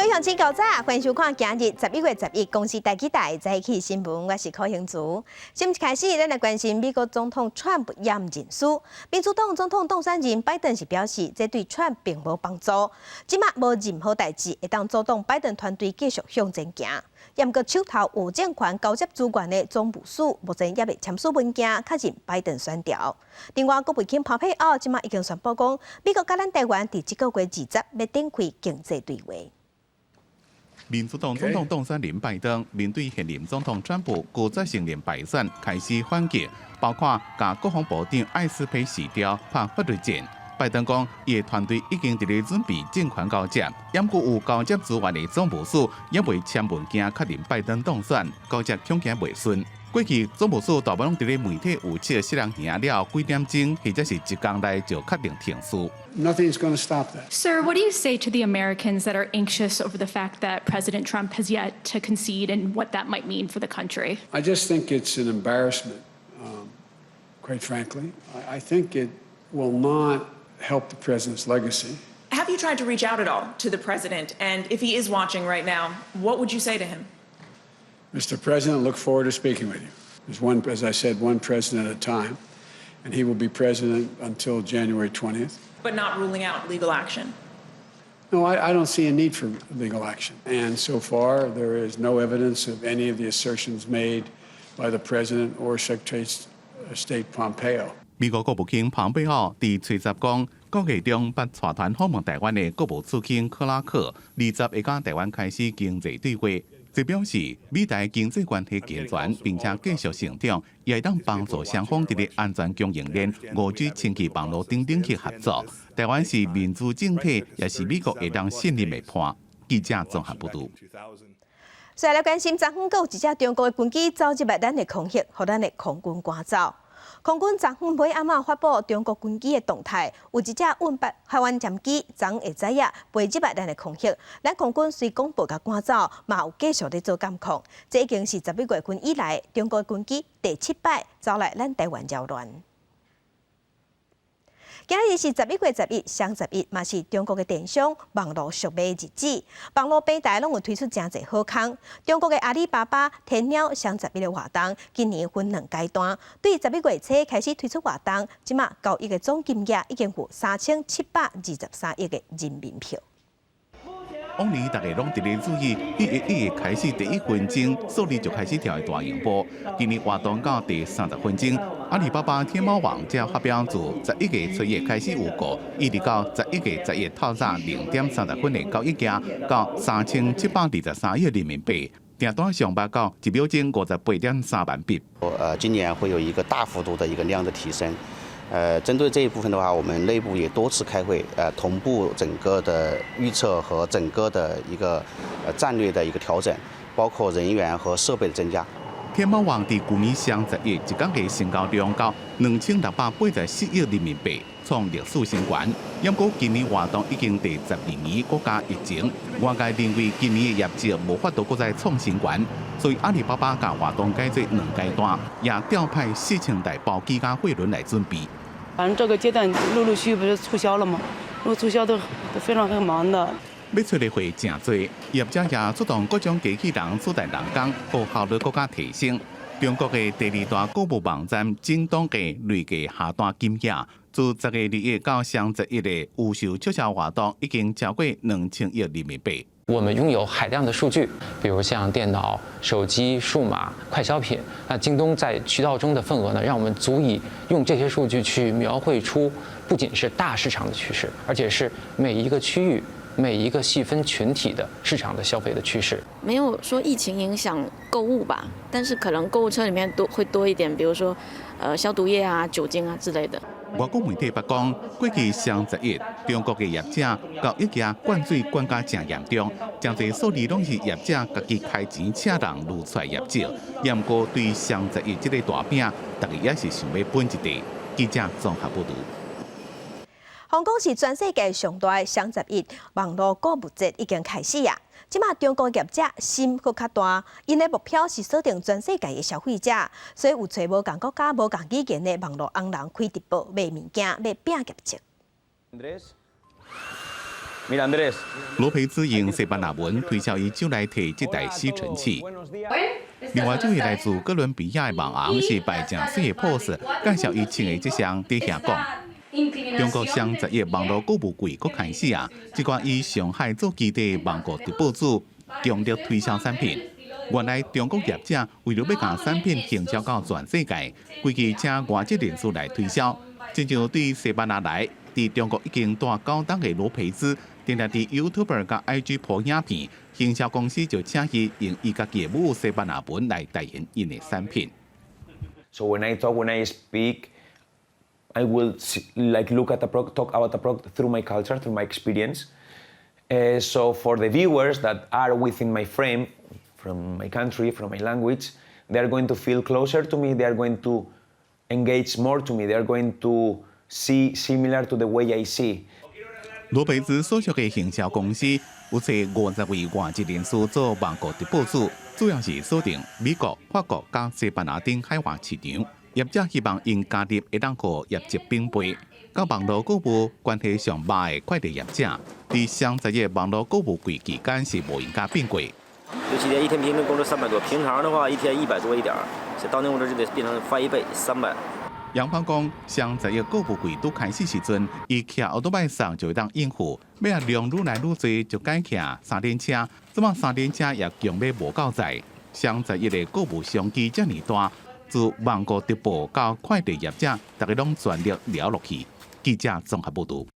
鄉親古早，歡迎收看今日11月11公視台語台早起新聞，我是柯興竹。新聞開始，咱來關心美國總統川普也毋認輸。民主黨總統當選人拜登是表示，這對川普並無幫助。這馬無任何代誌會當阻擋拜登團隊繼續向前行。毋過手頭有政權交接資源的總務署，目前猶未簽署文件確認拜登選調。另外，國務卿蓬佩奧這馬已經宣布講，美國佮咱台灣佇這個月20欲展開經濟對話。民主黨總統當選人拜登面對現任總統川普拒絕承認敗選，開始反擊，包括共國防部長艾斯佩辭掉拍法律戰。拜登講，伊的團隊已經佇咧準備政權交接，毋過有交接資源的總務署猶未簽文件確認拜登當選，交接恐驚袂順。過去總務署大部分攏佇咧媒體預測死人耳了後幾點鐘，或者是一工內就確定程序。 Nothing's going to stop that. Sir, what do you say to the Americans that are anxious over the fact that President Trump has yet to concede and what that might mean for the country? I just think it's an embarrassment, quite frankly. I think it will not help the president's legacy. Have you tried to reach out at all to the president? And if he is watching right now, what would you say to him? Mr. President, look forward to speaking with you. There's one, as I said, one president at a time, and he will be president until January 20th. But not ruling out legal action. No, I don't see a need for legal action. And so far, there is no evidence of any of the assertions made by the president or Secretary of State Pompeo. 美國國務卿蓬佩奧佇吹十講，國會中捌帶團訪問台灣的國務次卿克拉克，20會佮台灣開始經濟對話。這表示美台經濟關係健全，並且繼續成長，也會當幫助雙方佇咧安全供應鏈、5G 穿起網路等等去合作。台灣是民主政體，也是美國會當信任的伴。記者綜合報導。再來關心，昨昏閣有一隻中國的軍機走入來咱的空域，予咱的空軍趕走。空軍昨昏尾暗仔發布中國軍機的動態，有一隻運八海灣戰機昨下早仔飛入來咱的空域，咱空軍雖講無共趕走，嘛有繼續咧做監控。這已經是11月份以來中國軍機第七擺走來咱台灣擾亂。今日是十一月十一，雙十一嘛是中國的電商網路俗賣日子，網路平台攏有推出誠濟好康。中國的阿里巴巴、天貓雙十一的活動，今年分兩階段，對十一月初開始推出活動，這馬交易的總金額已經有3723億的人民幣。往年大家攏佇咧注意，1月1日開始第一分鐘，數字就開始跳的大螢幕。今年活動到第30分鐘，阿里巴巴天貓網才發表自十一月初一開始預購，一直到十一月十一透早0點30分的交易價到3723億人民幣，訂單上百到一秒鐘58.3萬筆。今年會有一個大幅度的一個量的提升。針對這一部分的話，我們內部也多次開會，同步整個的預測和整個的一個戰略的一個調整，包括人員和設備的增加。天貓網佇舊年雙十一一工的成交量到2684億人民幣，創歷史新高。毋過今年活動已經第12年，國家疫情，外界認為今年的業績無法度閣再創新高，所以阿里巴巴共活動改做兩階段，也調派4000台包機佮貨輪來準備。反正這個階段陸陸續續不是促銷了嗎？如果促銷都非常很忙的。欲出的貨誠濟，業者也出動各種機器人取代人工，予效率閣較提升。中國的第二大購物網站京東的累計下單金額，自10月21到雙十一的預售促銷活動已經超過2000億人民幣。我們擁有海量的數據，比如像電腦、手機、數碼、快消品。那京東在渠道中的份額呢，讓我們足以用這些數據去描繪出不僅是大市場的趨勢，而且是每一個區域、每一個細分群體的市場的消費的趨勢。沒有說疫情影響購物吧，但是可能購物車裡面多會多一點，比如說，消毒液啊、酒精啊之類的。外國媒體捌講，過去雙十一，中國的業者交易額灌水灌甲誠嚴重，誠濟數字攏是業者家己開錢請人攄出來業績。毋過對雙十一這個大餅，大家也是想欲分一塊。記者綜合報導。香港是全世界上大的雙十一網路購物節已經開始啊！這馬中國業者心閣較大，𪜶的目標是鎖定全世界的消費者，所以有揣無仝國家、無仝語言的網路紅人開直播賣物件，欲拚業績。羅培茲用西班牙文推銷伊手內提這台吸塵器。另外，這位來自哥倫比亞的網紅是擺誠媠的 pose，介紹伊穿的這雙佇遐講。中國雙十一網路購物季閣開始啊！這寡以上海做基地的網購直播主強力推銷產品。原來中國業者為著欲共產品行銷到全世界，規矩請外籍人士來推銷。親像對西班牙來，佇中國已經蹛九冬的羅培茲，定定佇 YouTube 佮 IG 鋪影片，行銷公司就請伊用伊家己的母語西班牙文來代言𪜶的產品。 So when I talk, when I speak, I will like look at the product, talk about the product through my culture, through my experience. So for the viewers that are within my frame, from my country, from my language, they are going to feel closer to me. They are going to engage more to me. They are going to see similar to the way I see. 羅培茲所屬的行銷公司有揣50位外籍人士做網購直播主，主要是鎖定美國、法國佮西班牙等海外市場。業者希望𪜶加入會當予業績翻倍。佮網路購物關係上歹的快遞業者，佇雙十一網路購物季期間是無閒佮變過。六七天一天平均工作300多，平常的話一天100多一點兒，到那會兒就得變成翻一倍，300。楊芳講，雙十一購物季拄開始時陣，伊騎歐多拜送就會當應付，欲若量愈來愈濟，就改騎三輪車。這馬三輪車也強欲無夠載。雙十一的購物商機遮爾大，自網購直播到快遞業者，逐家攏全力撩落去。記者綜合報導。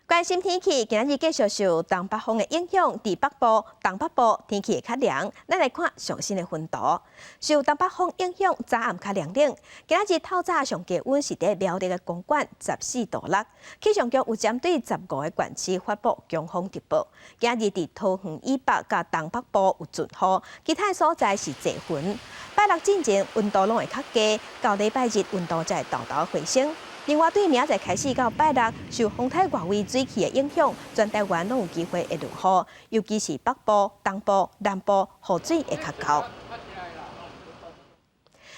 關心天氣，今仔日繼續受東北風的影響，佇北部、東北部天氣會較涼。咱來看上新的溫度，受東北風影響，早暗較涼冷。今仔日透早上低溫是佇苗栗的公館14度6。氣象局有針對15個縣市發布強風特報。今仔日佇桃園以北佮東北部有陣雨，其他所在是濟雲。拜六進前溫度攏會較低，到禮拜日溫度才會沓沓回升。另外，對明仔載開始到拜六，受風颱外圍水汽的影響，全台灣攏有機會會落雨，尤其是北部、東部、南部雨水會較厚。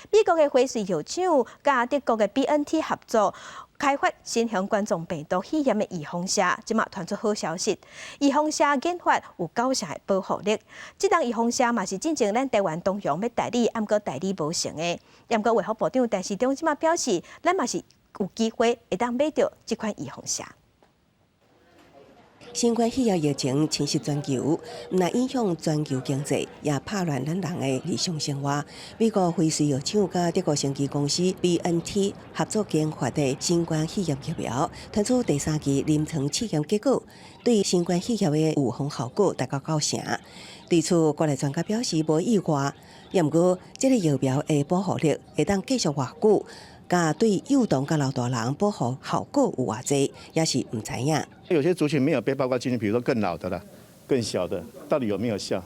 美國的輝瑞藥廠佮德國的 BNT 合作開發新型冠狀病毒肺炎的預防射，這馬傳出好消息。預防射研發有九成的保護力。這筒預防射嘛是進前咱台灣東洋欲代理，毋過代理無成的。毋過衛福部長陳時中這馬表示，咱嘛是有機會會當買著這款預防射。新冠肺炎疫情侵襲全球，毋但影響全球經濟，也拍亂咱人的日常生活。美國輝瑞藥廠佮德國生技公司 BNT 合作研發的新冠肺炎疫苗，推出第三期臨床試驗結果，對新冠肺炎的預防效果達到九成。對此，國內專家表示無意外，也毋過這個疫苗的保護力會當繼續偌久，佮對幼童佮老大人保護效果有偌濟，也是毋知影。有些族群沒有被包括進去，比如說更老的啦、更小的，到底有沒有效？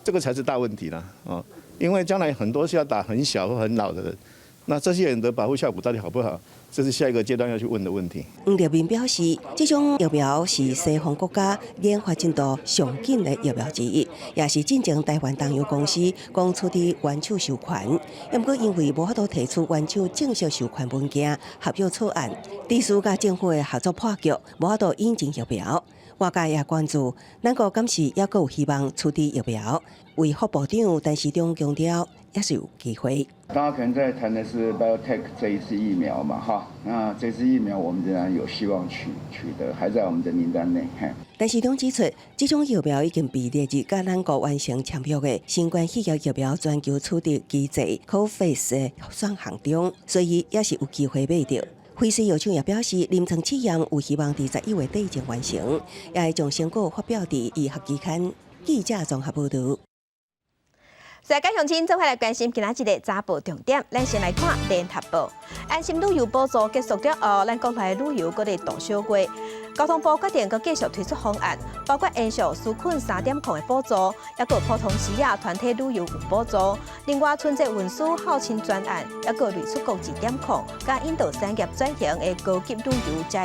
這個才是大問題啦！哦，因為將來很多是要打很小或很老的人，那這些人的保護效果到底好不好？這是下一個階段要去問的問題。黃立民表示，這種疫苗是西方國家研發進度上緊的疫苗之一，也是進前台灣東洋公司講取得原廠授權，毋過因為無法度提出原廠正式授權文件合約草案，致使佮政府的合作破局，無法度引進疫苗。外界也關注，咱國敢是猶閣有希望取得疫苗？衛福部長陳時中強調，也是有機會。大家可能在談的是 BioNTech 這一次疫苗嘛，哈，那這次疫苗我們仍然有希望取得，還在我們的名單內。陳時中指出，這種疫苗已經被列入佮咱國完成簽約的新冠肺炎疫苗全球取得機制 COVAX 的選項中，所以也是有機會買著。輝瑞藥廠也表示，臨床試驗有希望佇11月底前完成，也會將成果發表佇醫學期刊。記者綜合報導。世界鄉親做伙來關心今仔日的早報重點，咱先來看聯合報。安心旅遊補助結束了後，咱國內旅遊閣咧度小月。交通部決定閣繼續推出方案，包括延續紓困3.0的補助，抑閣普通時仔團體旅遊有補助。另外，春節運輸後勤專案，抑閣旅出國2.0，佮引導產業轉型的高級旅遊這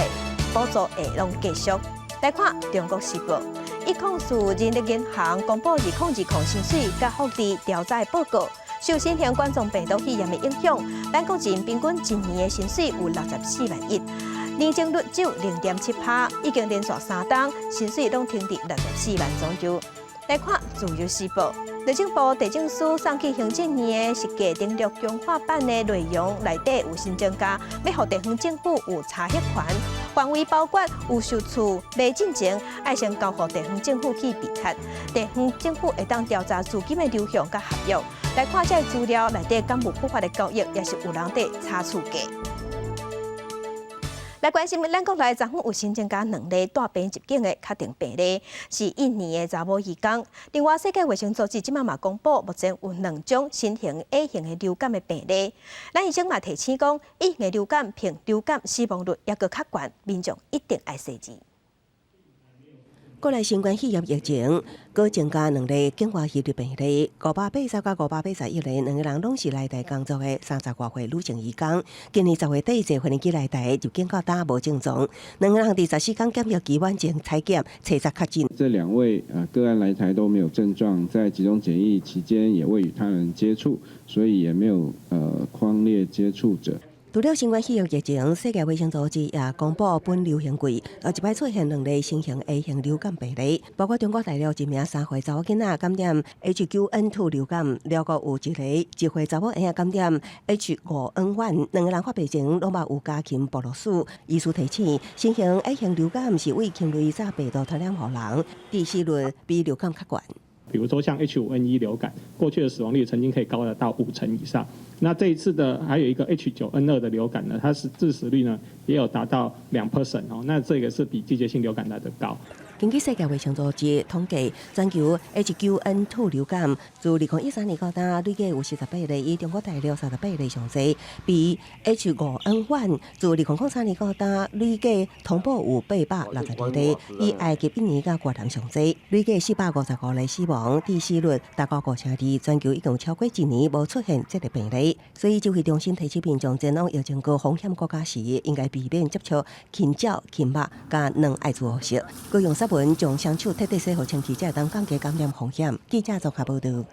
補助會攏繼續。來看《中國時報》。104人力銀行公布2020薪水佮福利調查報告，受新型冠狀病毒肺炎的影響，咱國人平均一年的薪水有64萬一。年增率只有0.7%，已經連續3冬薪水攏停佇64萬左右。來看《自由時報》，內政部地政司送去行政院的設計登錄強化版的內容內底有新增加，欲予地方政府有查核權，範圍包括有售厝賣進前，愛先交予地方政府去備核，地方政府會當調查資金的流向佮合約。來看這个資料內底敢有不法的交易，抑是有人佇炒厝價。來關心咱國內昨昏有新增加兩例帶病入境的確診病例，是印尼的查某移工。另外，世界衛生組織這馬嘛公布，目前有兩種新型 A 型的流感的病例。咱醫生嘛提醒講，A 型的流感比流感死亡率猶閣較懸，民眾一定愛細緻。國內新冠肺炎疫情，閣增加兩例境外移入病例，580佮581例，兩個人攏是來台工作的30外歲女性移工。今年10月底坐飛機來台，入境到今無症狀。兩個人佇14天檢疫期滿前採檢，初十確診。這兩位個案來台都沒有症狀，在集中檢疫期間也未與他人接觸，所以也沒有匡列接觸者。除了新冠肺炎疫情，世界衛生組織也公布本流行季，一擺出現兩例新型 A 型流感病例，包括中國大陸一名3歲查某囡仔感染 H9N2 流感，寮國有一個1歲查某嬰仔感染 H5N1，兩個人發病前攏嘛有家禽暴露史。醫師提醒，新型 A 型流感是為輕微者病毒傳染予人，致死率比流感較懸。比如說像 H5N1 流感，過去的死亡率曾經可以高達到5成以上。那這一次的還有一個 H9N2 的流感呢，它是致死率呢也有達到2% 哦，那這個是比季節性流感來得高。根據世界衛生組織統計，全球 H9N2 流感自2013年到今累計有48例，以中國大陸38例上濟，比 H5N1 自2003年到今累計通報有862例，以埃及、印尼佮越南上濟，累計455例死亡，致死率達到5成2。全球已經超過一年無出現這個病例，所以指揮中心提醒民眾前往疫情高風險國家時，應該避免接觸禽鳥、禽肉佮卵愛滋學食，閣用殺蚊將雙手徹底洗予清氣，才會當降低感染風險。記者綜合報導。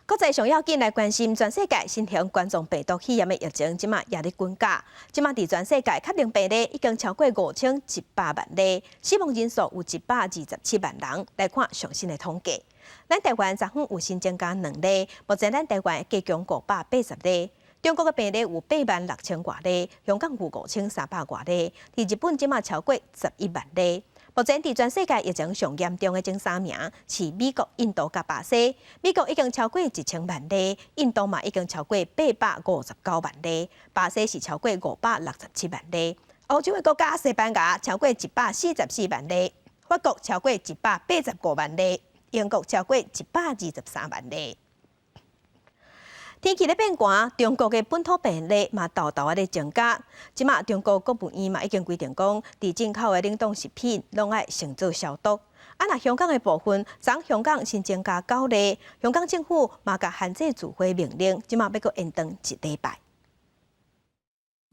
國際上要緊來關心全世界新型冠狀病毒肺炎的疫情，這馬也咧滾價。這馬佇全世界確診病例已經超過5100萬例，死亡人數有127萬人。來看上新的統計，咱台灣昨昏有新增加兩例，目前咱台灣加強580例。中國的病例有8萬6千外例，香港有5300外例，佇日本這馬超過11萬例。目前佇全世界疫情上嚴重的前三名是美國、印度佮巴西。美國已經超過1000萬例，印度嘛已經超過859萬例，巴西是超過567萬例。歐洲的國家西班牙超過144萬例，法國超過185萬例，英國超過123萬例。天氣咧變寒，中國的本土病例嘛沓沓仔咧增加。這馬中國國務院嘛已經規定講，佇進口的冷凍食品攏愛先做消毒。啊，若香港的部分，昨香港新增加九例，香港政府嘛共限制聚會命令，這馬欲閣延長一禮拜。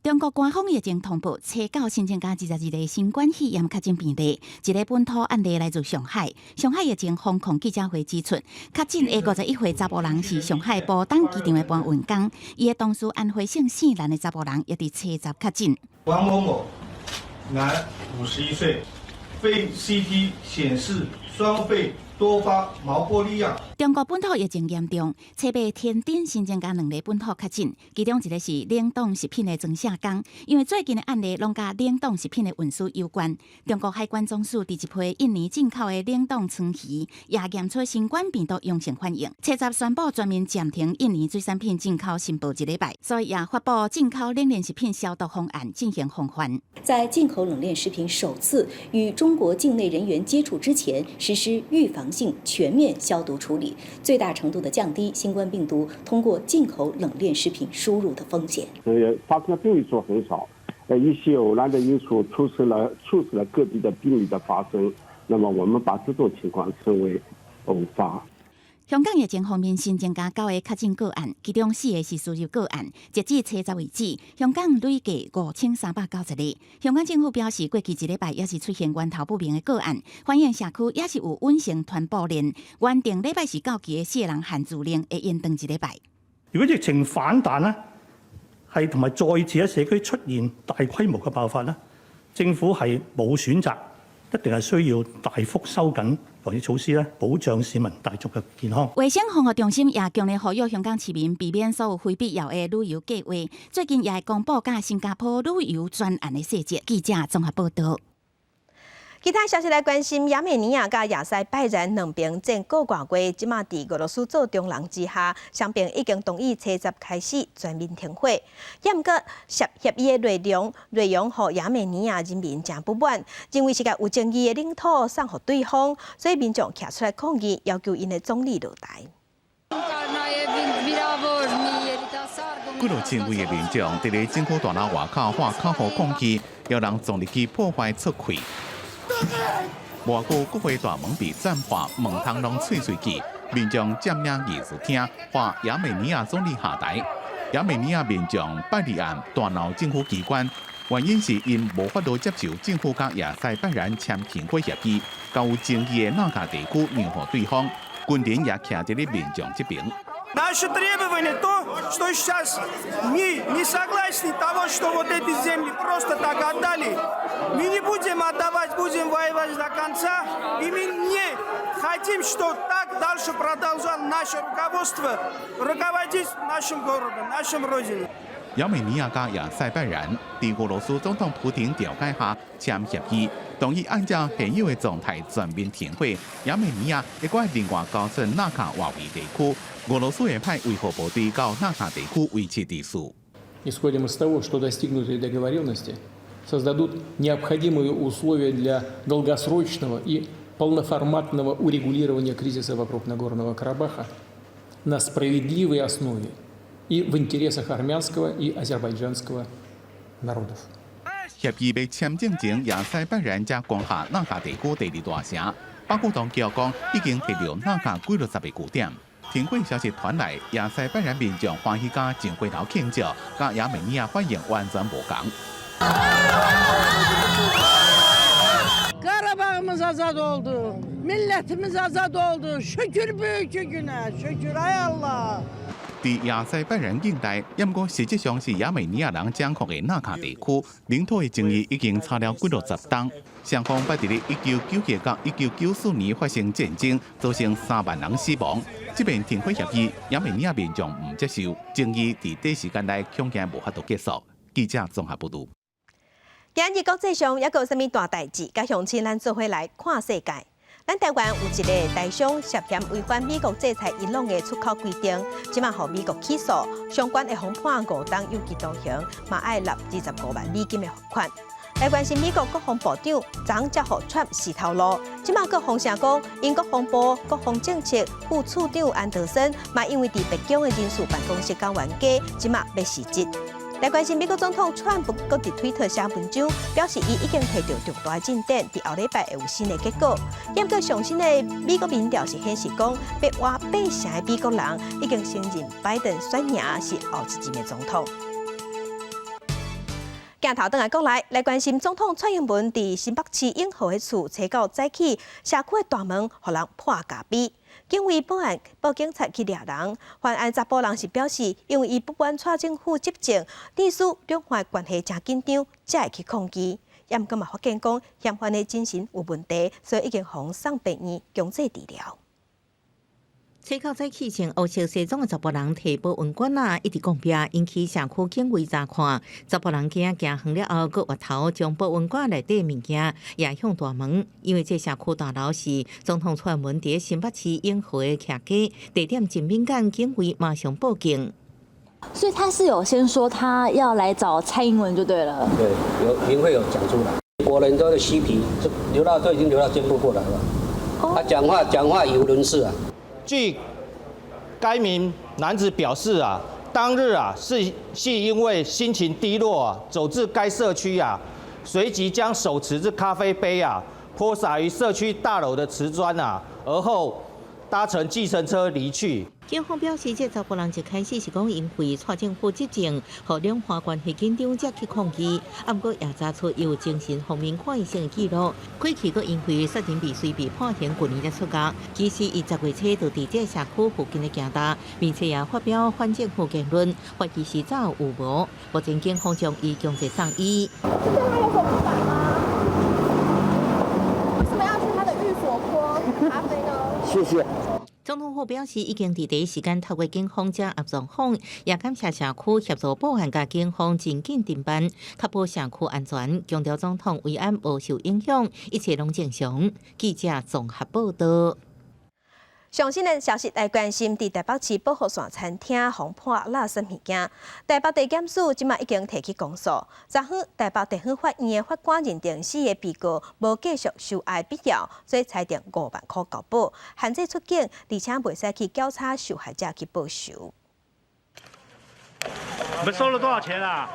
中國官方疫情通報，初九新增加22例新冠肺炎確診病例，一个本土案例來自上海。上海疫情防控記者會指出，確診的51歲查埔人是上海浦東機場的搬運工，伊的同事安徽省濟南的查埔人也佇初十確診。王某某，男，51歲，肺 CT 顯示雙肺多發毛玻璃樣。中國本土疫情嚴重，初八天津新增加兩例本土確診，其中一個是冷凍食品的裝卸工，因為最近的案例攏佮冷凍食品的運輸有關。中國海關總署佇一批印尼進口的冷凍鯧魚也驗出新冠病毒陽性反應，初十宣布全面暫停印尼水產品進口申報一禮拜，所以也發布進口冷鏈食品消毒方案進行防範。在進口冷鏈食品首次與中國境內人員接觸之前，實施預防性全面消毒處理，最大程度的降低新冠病毒通過進口冷鏈食品輸入的風險。發生的病例數很少，一些偶然的因素促使了個別的病例的發生，那麼我們把這種情況稱為偶發。香港疫情方面新增加九个確診個案，其中四个是輸入個案。截至初十為止，香港累計5390例。香港政府表示，過去一禮拜也是出現源頭不明的個案，反映社區也是有隱性傳播鏈。原定禮拜四到期的四个人限聚令會延長一禮拜。如果疫情反彈呢，係同埋再次喺社區出現大規模嘅爆發呢，政府係冇選擇，一定係需要大幅收緊防疫措施咧，保障市民大眾嘅健康。衛生防護中心也強烈呼籲香港市民避免所有非必要的旅遊計劃。最近也會公布佮新加坡旅遊專案的細節。記者綜合報道。其他消息來關心，亞美尼亞佮亞塞拜然兩邊戰個外月，這馬佇俄羅斯做中人之下，雙邊已經同意初十開始全面停火。也毋過協協議的內容，內容予亞美尼亞人民誠不滿，認為是共有爭議的領土送予對方，所以民眾徛出來抗議，要求𪜶的總理落台。幾落千位的民眾佇咧政府大樓外口喊口號抗議，有人撞入去破壞出氣。無偌久，國會大門被斬破，門窗攏碎碎去。民眾佔領議事廳，喊亞美尼亞總理下台。亞美尼亞民眾拜利案大鬧政府機關，原因是𪜶無法度接受政府佮亞塞拜然簽停火協議，共有爭議的納卡地區讓予對方，軍人也徛佇咧民眾這邊。 Наше требование то, что сейчас мы не согласны того, что вот эти земли просто так отдали. Мы не будем отдавать, будем воевать до конца. И мы не хотим, что так дальше продолжало наше руководство руководить нашим городом, нашим родиной. 亞美尼亞佮亞塞拜然佇俄羅斯總統普廷調解下簽協議，同意按照現有的狀態全面停火。亞美尼亞會閣另外交出納卡外圍地區，俄羅斯會派維和部隊到納卡地區維持秩序。 Исходим из того, что достигнутые договоренности создадут необходимые условия для долгосрочного и полноформатного урегулирования кризиса вокруг Нагорного Карабаха на справедливой основе и в интересах армянского и азербайджанского народов. 協議欲簽訂前，亞塞拜然才攻下納卡地區第二大城。巴庫當局講已經提到納卡幾落十个據點。停火消息傳來，亞塞拜然民眾歡喜甲上街頭慶祝，佮亞美尼亞反應完全無仝。 Karabağımız azad oldu. Milletimiz azad oldu. Şükür büyük güne. Şükür ay Allah. 佇亞塞拜然境內，毋過實際上是亞美尼亞人掌控的納卡地區，領土的爭議已經吵了幾落十冬。雙方捌佇咧1991到1994年發生戰爭，造成3萬人死亡。這遍停火協議，亞美尼亞民眾毋接受，爭議佇短時間內恐驚無法度結束。記者綜合報導。今日國際上猶閣有啥物大代誌？佮鄉親咱做伙來看世界。咱台灣有一个台商涉嫌違反美國制裁伊朗的出口規定，這馬予美國起訴，相關會予判5冬有期徒刑，嘛愛納25萬美金的罰款。來關心美國國防部長昨才予川普死頭路，這馬閣放聲講，𪜶國防部國防政策副處長安德森嘛因為佇白宮的人事辦公室交冤家，這馬欲辭職。來關心美國總統川普閣佇推特寫文章，表示伊已經提著重大進展，佇後禮拜會有新的結果。毋過上新的美國民調是顯示講，欲倚八成的美國人已經承認拜登選贏是後一任的總統。鏡頭轉來國內，來關心總統蔡英文佇新北市永和的厝，初九早起社區的大門予人破咖啡。警衛報案報警察去掠人，犯案查埔人是表示，因為伊不滿蔡政府執政，致使兩岸關係誠緊張，才會去抗議。也毋過嘛發現講，嫌犯的精神有問題，所以已經予送病院強制治療。初九早起穿烏色西裝的查埔人提保溫罐仔，一直摃壁，引起社區警衛查看。查埔人囝行遠了後，閣越頭將保溫罐內底物件掖向大門。因為這社區大樓是總統蔡英文佇新北市永和的徛家，地點真敏感，警衛馬上報警。所以他是有先說他要來找蔡英文就對了。對，有明確有講出來。我人都是嬉皮，就流到都已經流到肩部過來了。他講話語無倫次啊。據該名男子表示啊，當日啊是係因為心情低落啊，走至該社區啊，隨即將手持之咖啡杯啊潑灑於社區大樓的瓷磚啊，而後搭乘計程車離去。警方表示，這查埔人一開始是講因為蔡政府執政，予兩岸關係緊張，才去抗議。啊，毋過也查出有精神方面看醫生的記錄。過去閣因為殺人未遂被判刑，舊年才出獄。其實伊10月初就佇這社區附近的行動，並且也發表反政府言論，懷疑是早有預謀。目前警方將伊強制送醫。對他有所不滿嗎？謝謝。總統府表示，已經佇第一時間透過警方掌握狀況，也感謝社區協助報案，佮警方真緊偵辦，確保社區安全。強調總統維安無受影響，一切攏正常。記者綜合報道。上新的消息來關心，佇台北市寶和線餐廳予潑垃圾物件，台北地檢署這馬已經提起公訴。昨昏台北地方法院的法官認定四个被告無繼續收押必要，所以裁定5萬箍交保，限制出境，而且袂使去繳叉受害者去報仇。你們收了多少錢啊？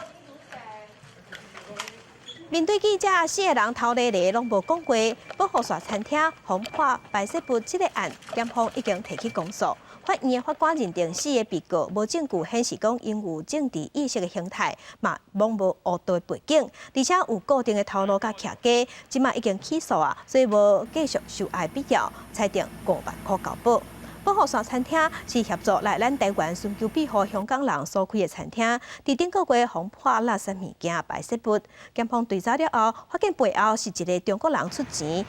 面對記者，四个人頭咧咧攏無講話。寶和線餐廳予潑排泄物這个案，檢方已經提起公訴。法院的法官認定四个被告無證據顯示講𪜶有政治意識的形態，嘛攏無黑道背景，而且有固定的頭路佮徛家，這馬已經起訴啊，所以無繼續收押必要，裁定5萬箍交保。寶和線餐廳是協助來咱台灣尋求庇護香港人所開的餐廳，佇頂個月予潑垃圾物件排泄物，檢方追查了後，發現背後是一个中國人出錢，予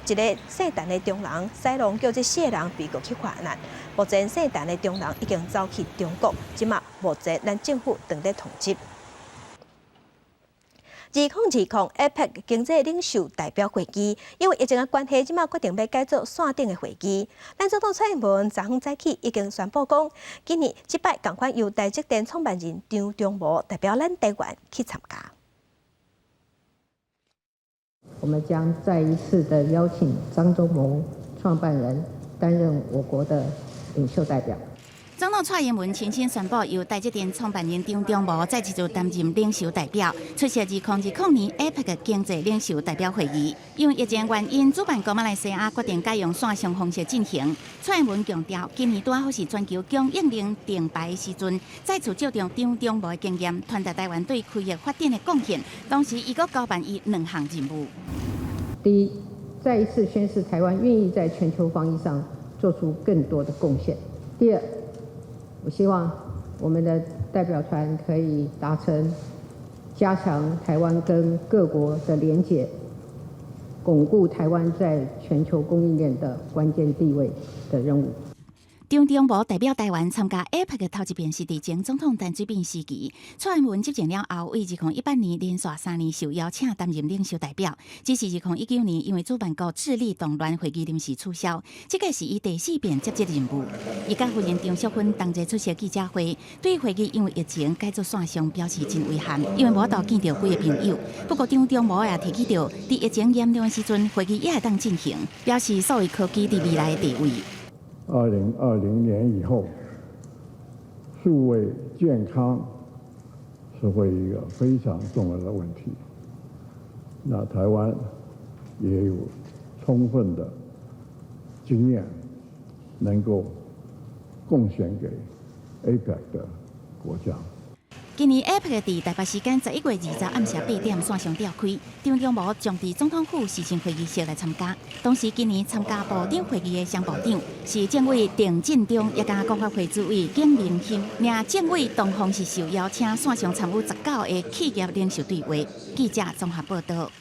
一个姓陳的中人，使弄叫這四个人被告去犯案。目前姓陳的中人已經走去中國，這馬目前咱政府正咧通緝。2020 APEC 經濟領袖代表會議，因為疫情的關係，這馬決定欲改做線頂的會議。咱總統蔡英文昨昏早起已經宣布講，今年這擺仝款由台積電創辦人張忠謀代表咱台灣去參加。我們將再一次的邀請張忠謀創辦人擔任我國的領袖代表。總統蔡英文親身宣布，由台積電創辦人張忠謀再次就擔任領袖代表，出席2020年 APEC 經濟領袖代表會議。因為疫情原因，主辦國馬來西亞決定改用線上方式進行。蔡英文強調，今年拄好是全球供應鏈停擺的時陣，再次借重張忠謀的經驗，傳達台灣對區域發展的貢獻。同時，伊閣交辦伊兩項任務。第一，再一次宣示台灣願意在全球防疫上做出更多的貢獻。第二，我希望我們的代表團可以達成加強台灣跟各國的連結，鞏固台灣在全球供應鏈的關鍵地位的任務。張忠謀代表台灣參加 APEC 的頭一遍是佇前總統陳水扁時期，蔡英文執政了後，為2018年連續3年受邀請擔任領袖代表，只是2019年因為主辦國智利動亂，會議臨時取消。這個是伊第四遍接這任務。伊佮夫人張淑芬同齊出席記者會，對會議因為疫情改做線上表示真遺憾，因為無法度見著幾个朋友。不過張忠謀也提起著，佇疫情嚴重的時陣，會議也會當進行，表示數位科技佇未來的地位。 2020年以後，數位健康是會一個非常重要的問題。那台灣也有充分的經驗，能夠貢獻給 APEC 的國家。今年 APEC 佇台北時間11月20暗時8點線上召開，張忠謀將佇總統府視訊會議室來參加。同時，今年參加部長會議的雙部長是政委鄭進中，也佮國發會主委景明興。領政委東方是受邀請線上參與19个企業領袖對話。記者綜合報道。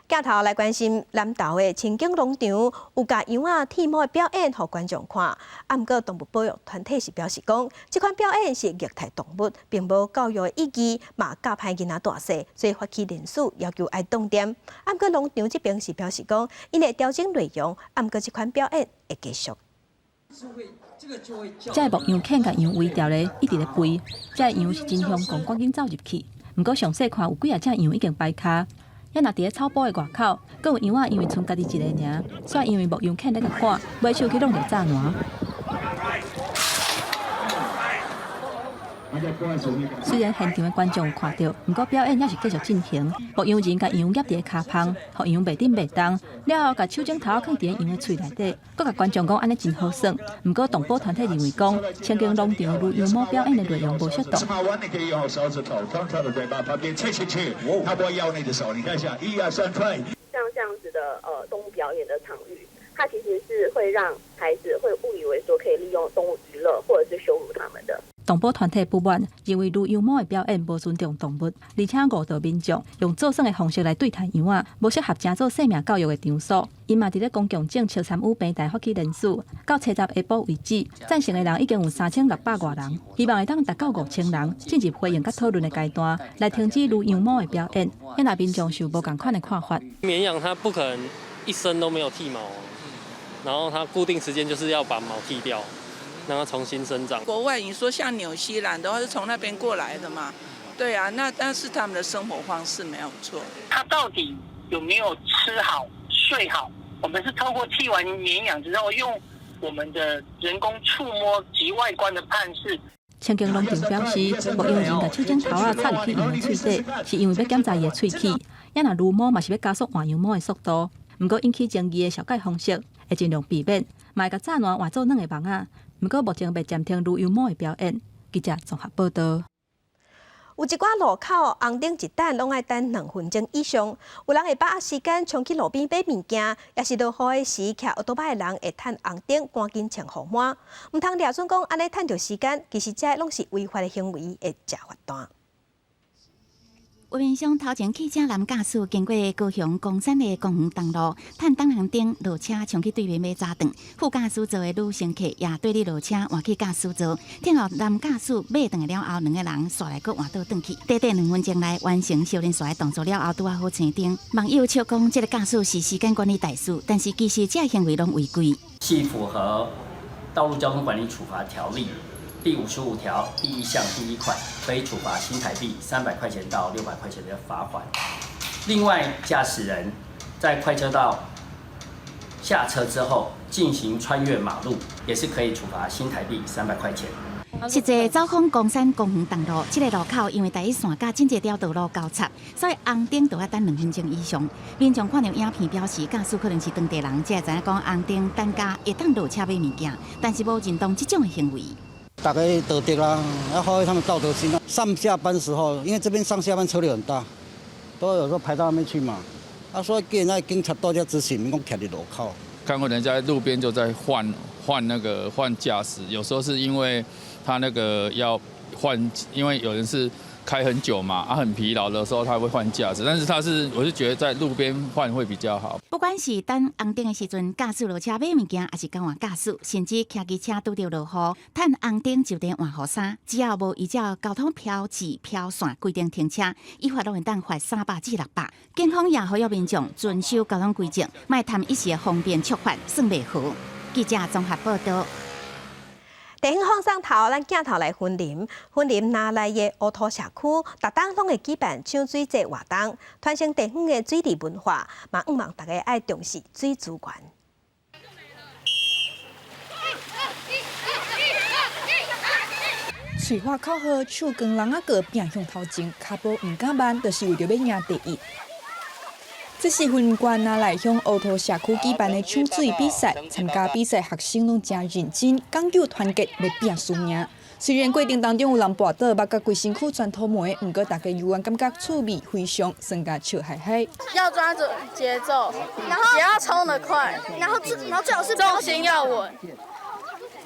鏡頭來關心南投的清境農場有共羊仔剃毛的表演，予觀眾看。啊，毋過動物保育團體是表示講，這款表演是虐待動物，並無教育的意義，嘛教歹囡仔大細，所以發起連署要求愛凍點。啊，毋過農場這邊是表示講，𪜶會調整內容，啊，毋過這款表演會繼續。這个牧羊犬共羊圍牢咧，一直咧吠。這个羊是真兇，共趕緊走入去。毋過詳細看，有幾仔隻羊已經掰跤。猶若佇咧草埔的外口，閣有羊仔因為賰家己一个爾，煞因為牧羊犬咧共趕，尾手去挵著柵欄。雖然現場的觀眾有看著，毋過表演猶是繼續進行。牧羊人共羊挹佇咧跤縫，予羊袂振袂動，了後共手指頭囥佇咧羊的喙內底，閣共觀眾講按呢真好耍。毋過動保團體認為講，清境農場擼羊毛表演的內容無適當。好玩，你可以用手指頭，從它的嘴巴旁邊吹進去，它不會咬你的手。你看一下，一二三，快！像這樣子的動物表演的場域，它其實是會讓孩子會誤以為說可以利用動物娛樂，或者是羞辱他們的。動保團體不滿，認為擼羊毛的表演無尊重動物，而且誤導民眾，用做耍的方式來對待羊仔，無適合成做生命教育的場所。𪜶嘛佇咧公共政策參與平台發起聯署，到初十下晡為止，贊成的人已經有3600外人，希望會當達到5000人，進入回應佮討論的階段，來停止擼羊毛的表演。予民眾受無仝款的看法。綿羊它不可能一生都沒有剃毛，然後它固定時間就是要把毛剃掉，讓它重新生長。國外你說像紐西蘭的話，是從那邊過來的嘛？對啊，那但是他們的生活方式沒有錯。他到底有沒有吃好睡好？我們是透過剃完綿羊之後，用我們的人工觸摸及外觀的判識。清境農場表示，牧羊人共手指頭仔插入去羊的喙底，是因為欲檢查伊的喙齒。也若擼毛嘛是欲加速換羊毛的速度。毋過引起爭議的消解方式，會盡量避免，嘛會共柵欄換做軟的網仔。毋過目前未暫停擼羊毛的表演。記者綜合報道。有一寡路口紅燈一等，攏愛等2分鐘以上。有人會把握時間衝去路邊買物件，抑是落雨的時，騎歐多擺的人會趁紅燈趕緊穿雨帽。毋通掠準講按呢趁著時間，其實這攏是違法的行為，會食罰單。畫面上頭前汽車男駕駛經過高雄岡山的公園東路，趁等紅燈落車衝去對面買早頓，副駕駛座的女乘客也綴咧落車換去駕駛座，聽候男駕駛買頓了後，兩个人煞來閣換倒轉去，短短2分鐘內完成燒連續的動作了後，拄仔好青燈。網友笑講，這个駕駛是時間管理大師，但是其實這个行為攏違規，係符合道路交通管理處罰條例第55條第1項第1款，可以處罰新台幣300塊錢到600塊錢的罰款。另外，駕駛人在快車道下車之後進行穿越馬路，也是可以處罰新台幣300塊錢。實際走訪岡山公園東路，這个路口因為第一線佮真濟條道路交叉，所以紅燈都愛等2分鐘以上。民眾看著影片表示，駕駛可能是當地人，才會知影講紅燈等加會當落車買物件，但是無認同這種的行為。大家道德啦，要發揮他們道德心。上下班時候，因為這邊上下班車流很大，都有時候排到那邊去嘛。啊，所以叫那警察到遮執勤，講徛佇路口。看過人家在路邊就在換換那個換駕駛，有時候是因為他那個要換，因為有人是開很久嘛，啊很疲勞的時候他會換駕駛，但是他是我是覺得在路邊換會比較好。不管是等紅燈的時陣，駕駛落車買物件，抑是交換駕駛，甚至騎機車拄著落雨，趁紅燈就地換雨衫，只要無依照交通標誌標線規定停車，依法攏會當罰300至600。警方也呼籲民眾遵守交通規則，莫貪一時的方便觸犯，算袂好。記者綜合報道。電影放送頭，咱鏡頭來雲林，雲林那麗的烏塗社區，逐冬攏會舉辦搶水節活動，傳承地方的水利文化，嘛向望大家愛重視水資源。喙發口號，手扛籠仔閣拼向頭前，跤步毋敢慢，就是為著欲贏第一。這是雲林縣那麗鄉烏塗社區舉辦的搶水比賽，參加比賽學生攏誠認真，講究團結，欲拼輸贏。雖然過程當中有人跋倒，目共規身軀全塗毛，毋過大家猶原感覺趣味非常，耍甲笑嗨嗨。要抓準節奏，然後也要衝得快，然後最好是重心要穩，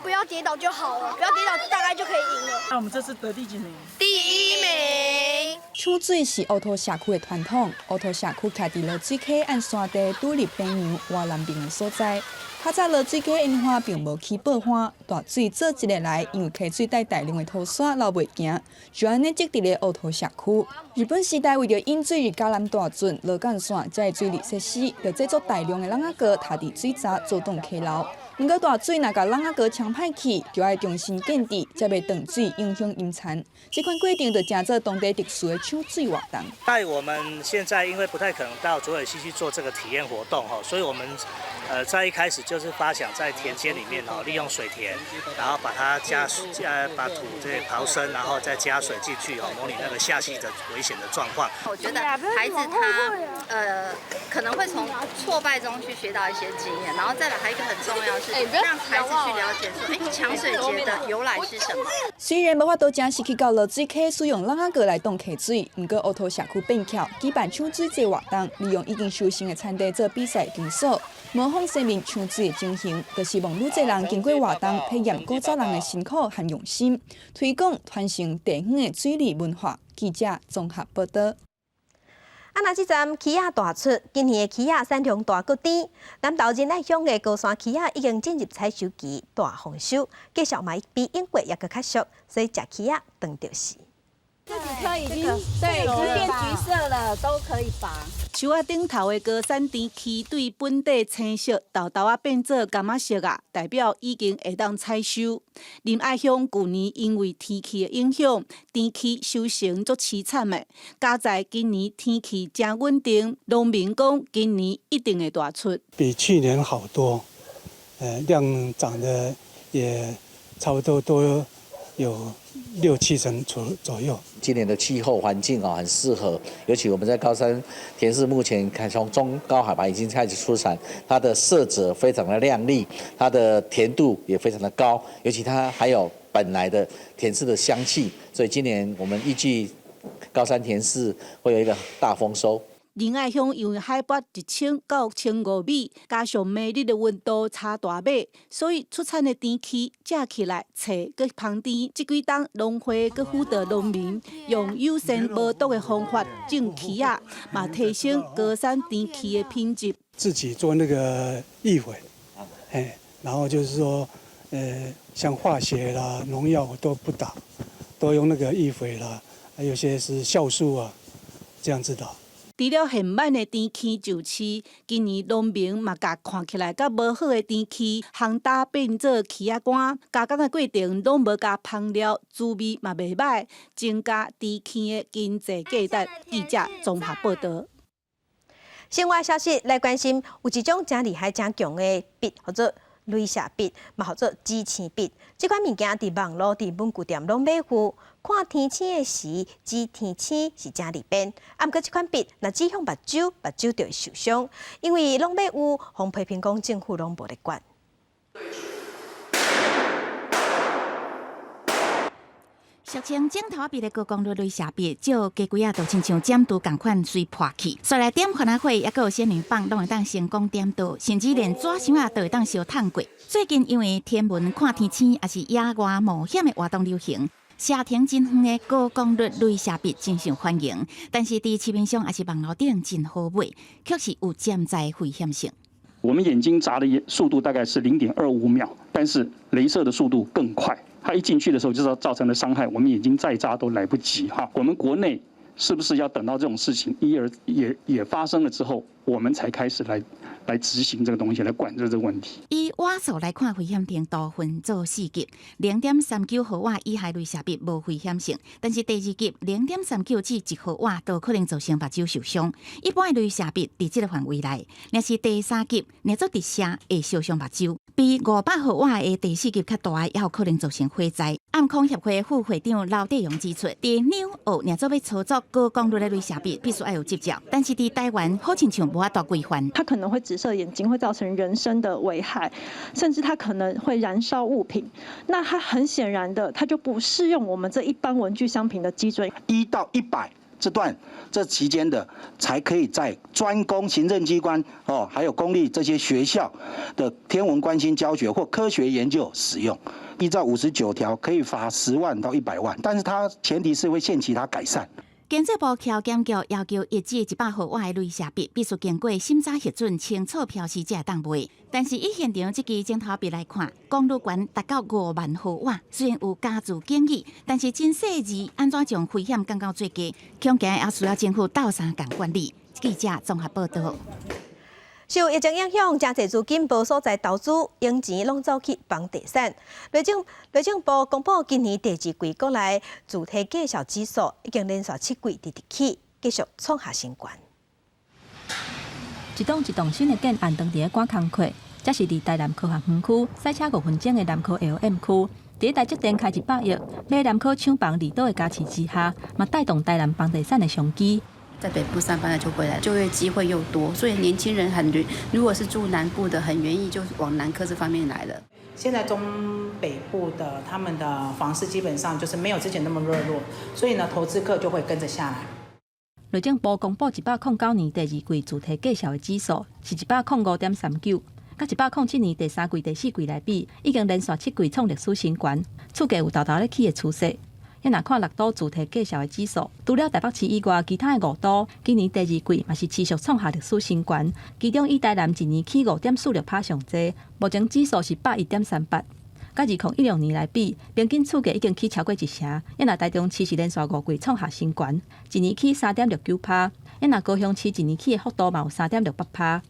不要跌倒就好了，不要跌倒大概就可以贏了。那我們這次得第幾名？第一名。搶水是烏塗社區的傳統，烏塗社區徛佇濁水溪按山地拄入平洋活南爿的所在。較早濁水溪淹旱並無起報旱，大水做一个來，因為溪水帶大量的土沙流袂行，就按呢積佇咧烏塗社區。日本時代為著引水入嘉南大圳、羅漢線，這个水利設施，就製作大量的籠仔閣，刣佇水閘阻擋溪流。毋過大水若共籠仔閣沖歹去，就愛重新建置，才袂斷水影響淹田。這款規定就成做當地特殊的搶水活動。在我們現在因為不太可能到濁水溪去做這個體驗活動，所以我們在一開始就是發想在田間裡面利用水田，然後把它加把土這刨深，然後再加水進去，模擬那個下溪的危險的狀況。我覺得孩子他可能會從挫敗中去學到一些經驗，然後再來還有一個很重要是讓孩子去了解說，搶水節的由來是什麼。雖然無法度正式去到濁水溪使用籠仔閣來擋溪水，毋過烏塗社區變巧，舉辦搶水節活動，利用已經修成的田地做比賽場所，模仿先民搶水。水的情形，就希望愈濟人經過活動體驗古早人的辛苦和用心，推廣傳承地方的水利文化。記者綜合報道。啊，若這陣柿仔大出，今年的柿仔產量大閣甜。南投仁愛鄉的高山柿仔已經進入採收期，大豐收，價數嘛比英國猶閣較俗，所以食柿仔當著時。這幾顆已經對，已經變橘色了，都可以拔。樹仔頂頭的高山甜柿對本底青色，沓沓仔變做柑仔色啊，代表已經會當採收。仁愛鄉舊年因為天氣的影響，甜柿收成足悽慘的。佳哉今年天氣誠穩定，農民講今年一定會大出。比去年好多，量漲得也差不多都有六七成左右。今年的氣候環境啊，很適合，尤其我們在高山甜柿，目前看從中高海拔已經開始出產，它的色澤非常的亮麗，它的甜度也非常的高，尤其它還有本來的甜柿的香氣，所以今年我們預計高山甜柿會有一個大豐收。仁愛鄉因為海拔1000到1500米，加上暝日的溫度差大碼，所以出產的甜柿食起來脆閣芳甜。這幾冬農會閣輔導農民用友善無毒的方法種柿仔，嘛提升高山甜柿的品質。自己做那個育肥，哎，然後就是說，像化學啦、農藥我都不打，都用那個育肥啦，還有些是酵素啊，這樣子的。除了現挽的甜柿上市，今年農民嘛共看起來較無好的甜柿，烘焦變做柿仔乾，加工的過程攏無加香料，滋味嘛袂䆀，增加甜柿的經濟價值。記者綜合報道。新聞消息來關心，有一種誠厲害、誠強的筆，號做雷射筆，嘛號做指星筆。這款物件佇網路、佇文具店攏買有。看天星的時，指天星是誠利便。啊，毋過這款筆若指向目睭，目睭就會受傷，因為攏買有，予批評講政府攏無咧管。俗稱指頭筆的高功率雷射筆，照雞胿仔就親像剪刀仝款隨破去。煞來點番仔火，猶閣有仙女棒，攏會當成功點著，甚至連紙箱仔都會當燒燙過。最近因為天文看天星，抑是野外冒險的活動流行，射程真遠的高功率雷射筆真受歡迎。但是佇市面上抑是網路頂真好買，卻是有潛在危險性。我們眼睛眨的速度大概是0.25秒，但是雷射的速度更快。它一進去的時候，就造成了傷害，我們眼睛再眨都來不及哈。我們國內是不是要等到這種事情一而也發生了之後，我們才開始來執行這個東西，來管制這個問題？以瓦數來看，危險程度分做四級，0.39毫瓦以下雷射筆無危險性，但是第二級0.39至1毫瓦都可能造成目睭受傷。一般的雷射筆佇這個範圍內，若是第三級，若做直射會燒傷目睭。比500毫瓦的第四級較大，也有可能造成火災。暗控協會副會長劉德榮指出，佇紐澳若做欲操作高功率的雷射筆，必須愛有執照。但是佇台灣，好親像無法度規範。它可能會直射眼睛，會造成人身的危害，甚至它可能會燃燒物品。那它很顯然的，它就不適用我們這一般文具商品的基準。1到100這段這期間的，才可以在專供行政機關哦，還有公立這些學校的天文觀星教學或科學研究使用。依照59條，可以罰10萬到100萬，但是它前提是會限期它改善。經濟部僑檢局要求1至100毫瓦的雷射筆必須經過審查核准，清楚標示才會當賣。但是以現場這支指頭筆來看，功率懸達到5萬毫瓦，雖然有加注建議，但是真細膩，按怎將危險降到最低？恐驚也需要政府鬥相共管理。記者綜合報道。受疫情影響，誠濟資金無所在投資，閒錢攏走去房地產。內政部公布今年第二季國內住宅價數指數已經連續7季直直起，繼續創下新高。一棟一棟新的建案，當佇咧趕工課，這是佇台南科學園區駛車5分鐘的南科 LM 區，佇台積電開100億買南科廠房離島的加持之下，嘛帶動台南房地產的商機。在北部上班的就回來，就業機會又多，所以年輕人很願，如果是住南部的，很願意就往南科這方面來了。現在中北部的他們的房市基本上就是沒有之前那麼熱絡，所以呢，投資客就會跟着下來。內政部公布109年第二季住宅價數的指數是105.39，佮107年第三季、第四季來比，已經連續七季創歷史新懸，厝價有沓沓咧起的趨勢。咱若看六都主題介紹的指數，除了台北市以外，其他的五都今年第二季嘛是持續創下歷史新懸。其中以台南一年起5.46%上濟，目前指數是101.38。佮2016年來比，平均厝價已經起超過一成。咱若台中市是連續五季創下新懸，一年起3.69%。咱若高雄市一年起的幅度嘛有3.68%。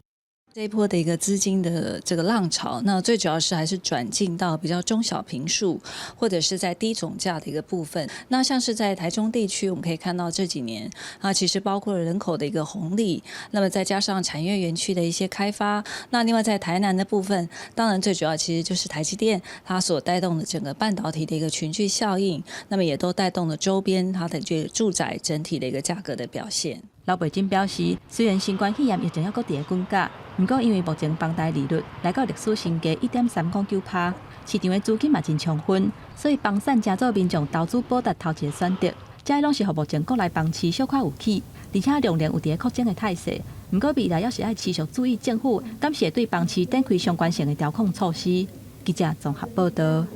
這一波的一個資金的這個浪潮，那最主要是還是轉進到比較中小坪數，或者是在低總價的一個部分。那像是在台中地區，我們可以看到這幾年啊，其實包括了人口的一個紅利，那麼再加上產業園區的一些開發。那另外在台南的部分，當然最主要其實就是台積電它所帶動的整個半導體的一個群聚效應，那麼也都帶動了周邊它的這個住宅整體的一個價格的表現。劉培珍表示，雖然新冠肺炎疫情猶閣佇咧滾絞，毋過因為目前房貸利率來到歷史新低1.309%，市場的資金嘛真充分，所以房產成做民眾投資保值頭一个選擇。這攏是予目前國內房市小可有起，而且量能有佇咧擴張的態勢。毋過未來猶是愛持續注意政府敢是會對房市展開相關性的調控措施。記者綜合報導。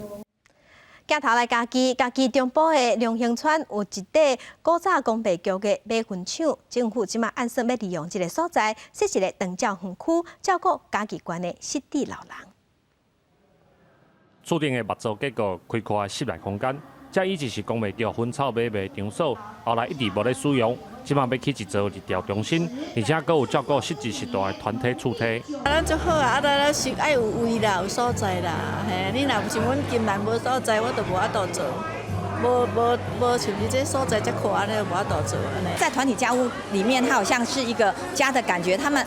鏡頭來嘉義，嘉義中部的龍興村有一塊古早工備局的馬糞廠，政府這馬按算欲利用這个所在設一个長照園區，照顧嘉義縣的失智老人。厝頂的木造結構，開闊的室內空間，這以前是工備局糞草買賣場所，後來一直無咧使用，這馬欲起一座日療中心，而且閣有照顧失智世代的團體厝體。啊，咱足好啊！啊，咱是愛有位啦，有所在啦。嘿，你若毋是阮金蘭無所在，我就無法度做。無無無像你這所在遮闊按呢，無法度做按呢。在團體家屋裡面，它好像是一個家的感覺。他們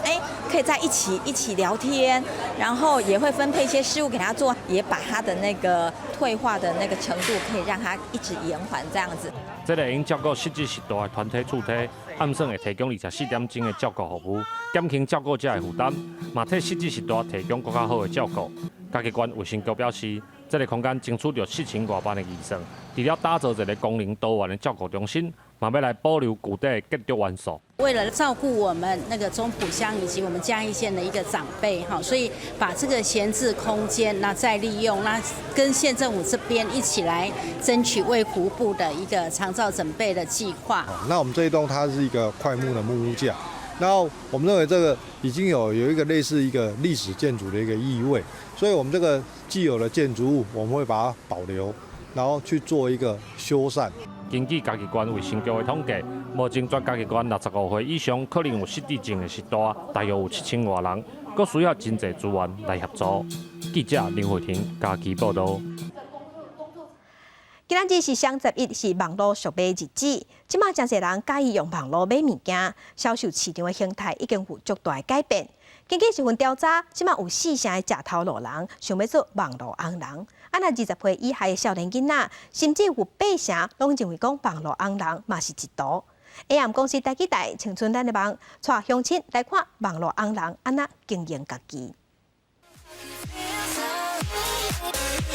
可以在一起一起聊天，然後也會分配一些事務給他做，也把他的那個退化的那個程度，可以讓他一直延緩這樣子。這個用照顧失智世代的團體厝體，按算會提供24點鐘的照顧服務，減輕照顧者的負擔，嘛替失智世代提供閣較好的照顧。嘉義縣衛生局表示，這个空間爭取著4000外萬的預算，除了打造一个功能多元的照顧中心，嘛欲來保留舊底的建築元素。為了照顧我們那個中埔鄉以及我們嘉義縣的一個長輩哈，所以把這個閒置空間那再利用，那跟縣政府這邊一起來爭取衛福部的一個長照準備的計劃。那我們這一棟它是一個檜木的木屋架，然後我們認為這個已經有一個類似一個歷史建築的一個意味，所以我們這個既有的建築物，我們會把它保留，然後去做一個修繕。根據嘉義縣衛生局的統計，目前全嘉義縣65歲以上可能有失智症的世代，大約有7000外人，閣需要真濟資源來協助。記者林慧婷嘉義報導。今仔日是雙十一，是網路俗買日子。這馬誠濟人佮意用網路買物件，銷售市場的形態已經有足大的改變。根據一份調查，這馬有四成的食頭路人想欲做網路紅人。啊，若20歲以下的少年囡仔，甚至有八成攏認為講網路紅人嘛是一途。AM 公視台語台青春咱的網，帶鄉親來看網路紅人按怎經營家己。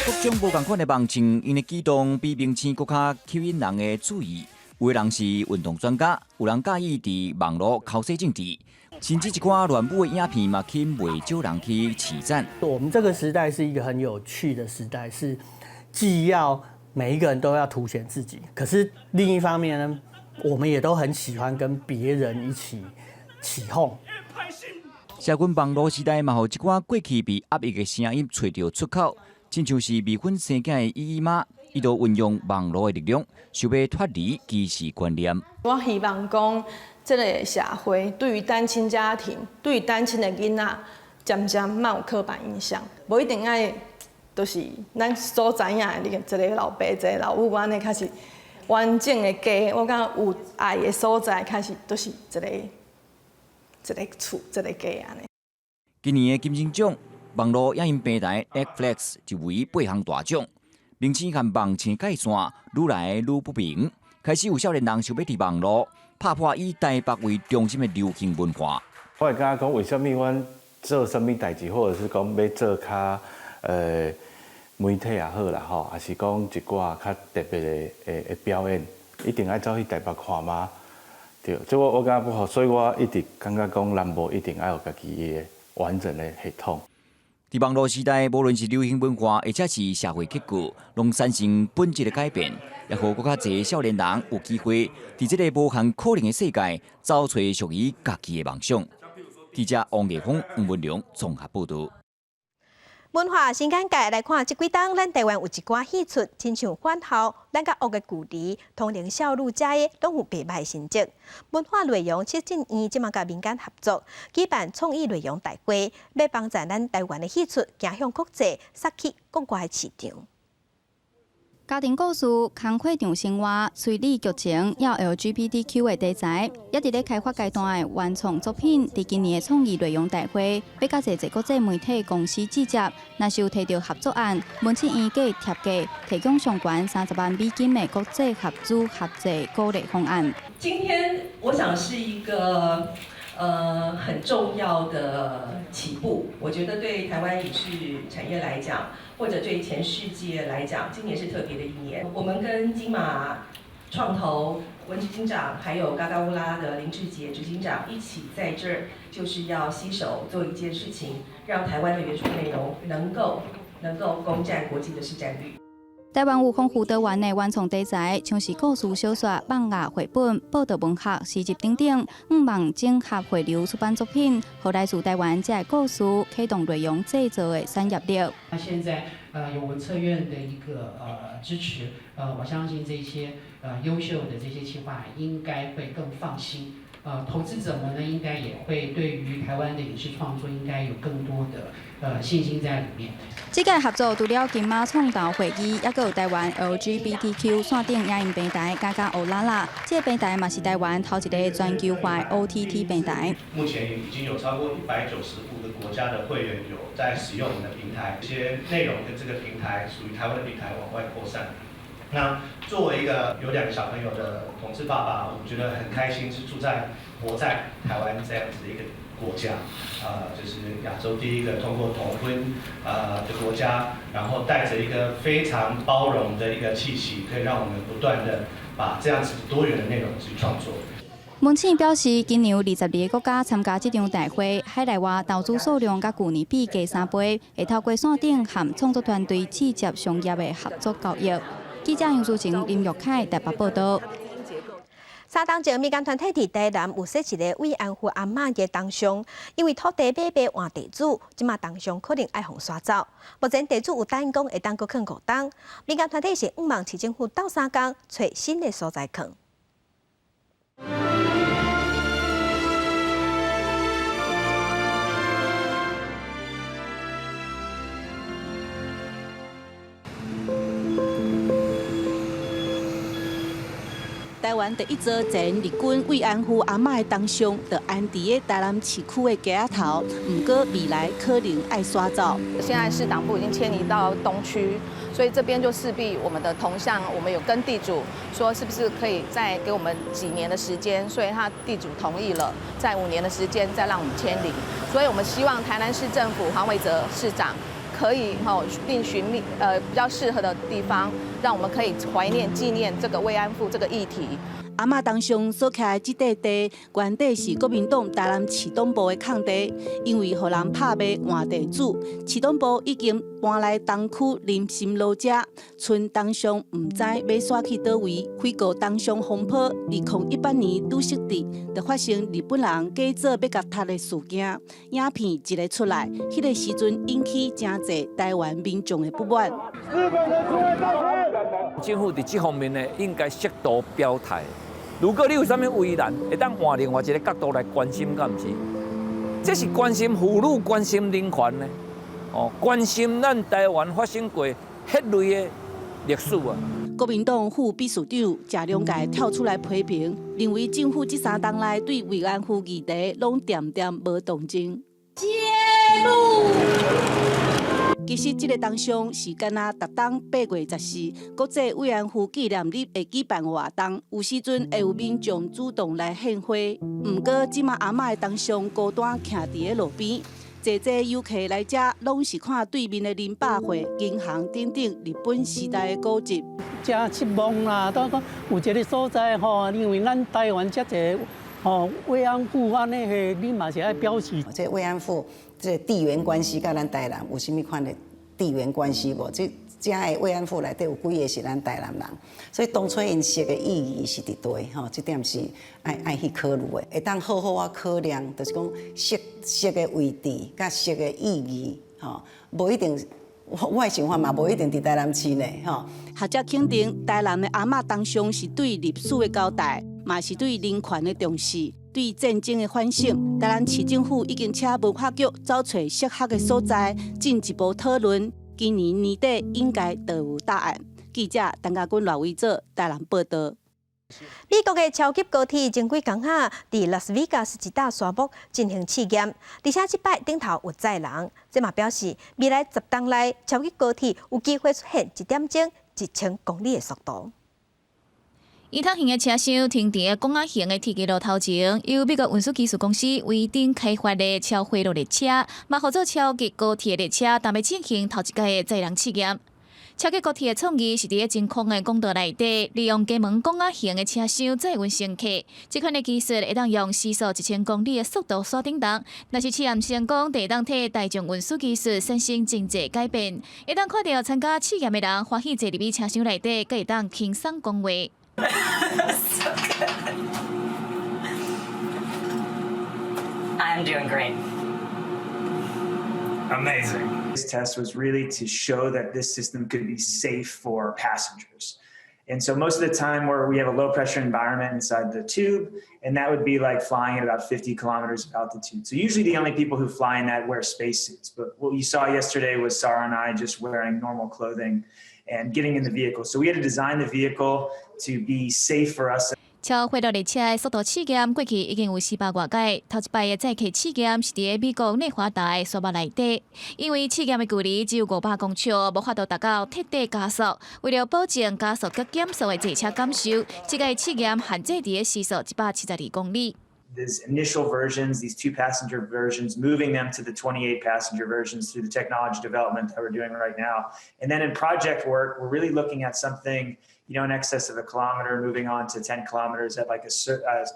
各種無仝款的網站，𪜶的舉動比明星閣較吸引人的注意。有的人是運動專家，有人佮意佇網路剾洗政治，甚至一寡亂舞的影片嘛，吸引袂少人去揤讚。我們這個時代是一個很有趣的時代，是既要每一個人都要凸顯自己，可是另一方面呢，我們也都很喜歡跟別人一起起鬨。社群網路時代嘛，予一寡過去被壓抑的聲音揣著出口。親像是未婚生囝的依依媽，伊就運用網路的力量，想欲脫離歧視觀念。我希望講，這个社會對於單親家庭、對於單親的囡仔，漸漸莫有刻板印象，無一定愛，就是咱所知影的，你一个老爸一个老母按呢，較是完整的家。我感覺有愛的所在，較是都是一个一个厝，一个家按呢。今年的金鐘獎，網路影音平台 Netflix 就圍八項大獎，明星和網星界線愈來愈不明，開始有少年人想欲佇網路拍破以台北為中心的流行文化。我會感覺講，為啥物阮做啥物代誌，或者是講欲做較媒體也好啦吼，抑是講一寡較特別的表演，一定愛走去台北看嗎？對，這我感覺不好，所以我一直感覺講南部一定愛有家己的完整的系統。佇網路時代，無論是流行文化，或者是社會結構，攏產生本質的改變，也予閣較濟少年人有機會，佇這个無限可能的世界，找揣屬於家己的夢想。記者王藝峰、黃文良綜合報導。文化新眼界來看，這幾冬咱台灣有一寡戲出，親像返校、咱佮惡的距離、通靈少女遮的，攏有袂䆀成績。文化內容策進院這馬佮民間合作，舉辦創意內容大會，欲幫助咱台灣的戲出走向國際，殺去國外的市場。家庭故事、工課場生活、推理劇情，抑 LGBTQ 的題材，也佇咧開發階段的原創作品，佇今年的創意內容大會，欲佮濟濟國際媒體公司對接，若是有提著合作案，文策院計貼價提供上懸30萬美金的國際合資合作鼓勵方案。今天我想是一個很重要的起步，我覺得對台灣影視產業來講，或者對全世界來講，今年是特別的一年。我們跟金馬創投文執行長，還有嘎嘎烏拉的林志傑執行長一起在這兒，就是要攜手做一件事情，讓台灣的原創內容能夠攻佔國際的市佔率。台灣有豐富多元的原創題材，像是故事小說、漫畫、繪本、報道文學、詩集等等，向望整合匯流出版作品，予來自台灣這个故事啟動內容製作的產業鏈。那現在有文策院的一個支持，我相信這些優秀的這些企劃應該會更放心。投資者們呢，應該也會對於台灣的影視創作應該有更多的信心在裡面。這個合作除了金馬創投會議，抑閣有台灣 LGBTQ 線頂影音平台加加歐啦啦，這個平台嘛是台灣頭一个全球化 OTT 平台。目前已經有超過195個國家的會員有在使用我們的平台，這些內容跟這個平台屬於台灣的平台往外擴散。那作為一個有兩個小朋友的同志爸爸，我覺得很開心，是住在活在台灣這樣子的一個國家，就是亞洲第一個通過同婚的國家，然後帶着一個非常包容的一個氣息，可以讓我們不斷的把這樣子多元的內容去創作。文策表示，今年有22个國家參加這場大會，海內外投資數量佮舊年比加3倍，會透過線頂和創作團隊對接商業的合作交易。記者楊淑晴、林玉凱台北報道。三冬前，民間團體佇台南有設一个慰安婦阿嬤的銅像，因為土地買賣換地主，這馬銅像可能愛予徙走。目前地主有答應講會當閣囥5冬。民間團體是向望市政府鬥相共，揣新的所在囥。台灣第一座前日軍慰安婦阿嬤的銅像，就安佇咧台南市區的街仔頭。毋過未來可能愛徙走。現在市黨部已經遷移到東區，所以這邊就勢必我們的銅像，我們有跟地主說，是不是可以再給我們幾年的時間？所以他地主同意了，在5年的時間再讓我們遷離。所以我們希望台南市政府黃偉哲市長可以吼另尋覓比較適合的地方，讓我們可以懷念紀念這個慰安婦這個議題。阿嬤銅像所徛的這塊地，原底是國民黨台南市黨部的空地，因為予人拍賣換地主，市黨部已經搬來東區林森路遮，賰銅像毋知欲徙去佗位，非告銅像風波，2018年拄設置，就發生日本人假做欲共殺的事件，影片一个出來，彼个時陣引起誠濟台灣民眾的不滿。政府佇這方面呢，應該適度表態。如果你有啥物為難，會當換另外一个角度來關心，敢毋是？這是關心婦女、關心人權呢？哦，關心咱台灣發生過彼類的歷史啊。國民黨副秘書長謝龍介跳出來批評，認為政府這三冬來對慰安婦議題攏恬恬無動靜。揭幕。其實這个銅像是敢若逐冬8月14國際慰安婦紀念日會舉辦活動，有時陣會有民眾主動來獻花。毋過這馬阿嬤的銅像孤單徛佇咧路邊，濟濟遊客來遮攏是看對面的林百貨、銀行等等日本時代的古蹟。誠失望啦！都講有一个所在吼，因為咱台灣遮濟哦，慰安婦按呢彼，你嘛是愛標示。這慰安婦這个地緣關係佮咱台南有啥物款的地緣關係無？這遮的慰安婦內底有幾个是咱台南人，所以當初𪜶設的意義是佇佗吼，這點是愛去考慮的，會當好好仔考量，就是講設設的位置佮設的意義吼，無一定，我的想法嘛，無一定佇台南市呢吼。學者肯定，台南的阿嬤銅像是對歷史的交代，嘛是對人權的重視，對戰爭的反省。台南市政府已經請文化局找揣適合的所在，進一步討論。今年年底應該就有答案。記者陳家軍、賴維哲台南報道。美國的超級高鐵前幾工仔，佇拉斯維加斯一大沙漠進行試驗，而且這擺頂頭有載人，這嘛表示未來10冬內超級高鐵有機會出現1點鐘1000公里的速度。伊塔型的車廂停佇個拱仔型的鐵軌路頭前，由美國運輸技術公司威頂開發的超快樂列車，嘛號做超級高鐵列車，準備進行頭一擺的載人試驗。超級高鐵的創意是佇咧真空的管道內底，利用加門拱仔型的車廂載運乘客。這款的技術會當用時速1000公里的速度徙頂動。若是試驗成功，就會當替大眾運輸技術產生真濟改變。會當看著參加試驗的人歡喜坐入去車廂內底，閣會當輕鬆講話。 So good. I'm doing great. Amazing. This test was really to show that this system could be safe for passengers. And so most of the time where we have a low pressure environment inside the tube, and that would be like flying at about 50 kilometers of altitude. So usually the only people who fly in that wear spacesuits. But what you saw yesterday was Sarah and I just wearing normal clothing and getting in the vehicle. So we had to design the vehicle to be safe for us. 超快樂列車的速度試驗過去已經有400外擺，頭一擺的載客試驗是佇美國內華達的沙漠內底。因為試驗的距離只有500公尺，無法度達到徹底加速。為了保證加速佮減速的坐車感受，這個試驗限制佇時速172公里。 These initial versions, these two passenger versions, moving them to the 28 passenger versions through the technology development that we're doing right now. And then in project work, we're really looking at something in excess of a kilometer, moving on to 10 kilometers at like a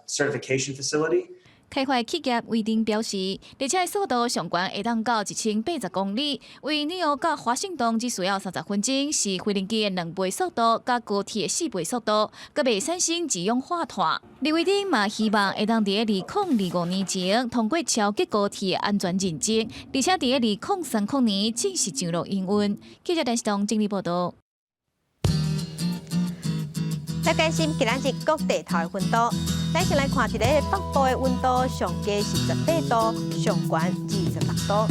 certification facility. 開發企業威頂表示，列車的速度上懸會當到1080公里，為紐約到華盛頓只需要30分鐘，是飛行機的2倍速度，佮高鐵的4倍速度，閣袂產生二氧化碳。李威頂嘛希望會當佇2025年前通過超級高鐵的安全認證，而且佇2030年正式上路營運。記者電視台整理報道。來關心今仔日各地頭的溫度，咱先來看佇咧北部的溫度上低是18度，上懸26度。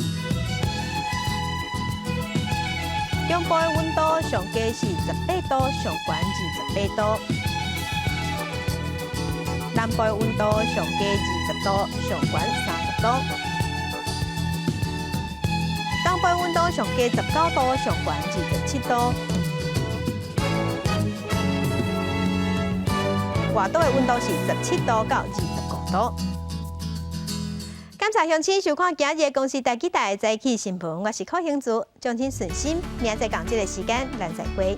中部的溫度上低是18度，上懸28度。南部的溫度上低20度，上懸30度。東部的溫度上低19度，上懸27度。外島的溫度是17度到25度。感謝鄉親收看今日的公視台語台的早起新聞，我是柯興竹，祝恁順心，明仔載仝這个時間，咱再會。